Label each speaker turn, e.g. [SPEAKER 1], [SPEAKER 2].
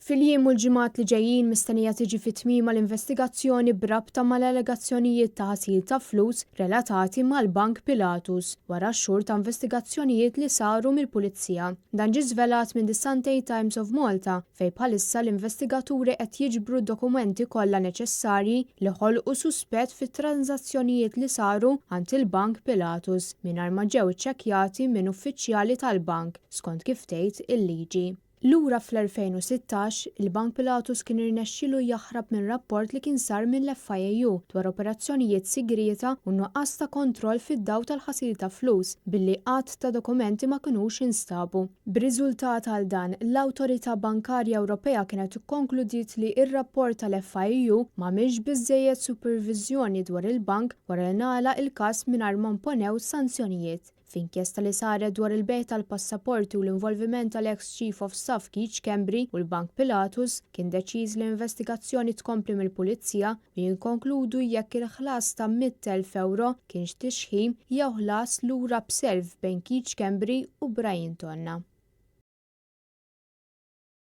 [SPEAKER 1] Fil-jiem u l-ġimgħat li ġejjin mistennija tiġi fi tmiemha l-investigazzjoni b'rabta mal-allegazzjonijiet ta' ħasil ta' flus relatati mal-Bank Pilatus wara xhur ta' investigazzjonijiet li saru mill-Pulizija. Dan ġie żvelat minn The Sunday Times of Malta fejn bħalissa l-investigaturi qed jiġbru d-dokumenti kollha neċessarji li ħolqu suspett fit-tranżazzjonijiet li saru għand il-Bank Pilatus mingħajr ma ġew iċċekkjati minn uffiċjali tal-bank skont kif tgħid il-liġi. Lura fl-2016, il-Bank Pilatus kien irnexxielu jaħrab minn rapport li kien sar mill-FIAU dwar operazzjonijiet sigrieta u nuqqas ta' kontroll fid-dawl tal-ħasil ta' flus billi għadd ta' dokumenti ma kinux instabu. B'riżultat għal dan, l-Awtorità Bankarja Ewropea kienet ikkonkludiet li r-rapport tal-FIAU m'għamilx biżżejjed superviżjoni dwar il-bank wara li ngħalaq il-każ mingħajr ma imponew sanzjonijiet. F'inkjesta li saret dwar il-bejgħ tal-passaporti u l-involviment tal-eks Chief of Staff Keith Schembri u l-Bank Pilatus, kien deċiż li l-investigazzjoni tkompli mill-Pulizija u jinkonkludu jekk il-ħlas ta' 100,000 ewro kienx tixħim jew ħlas lura b'self bejn Keith Schembri u Brian Tonna.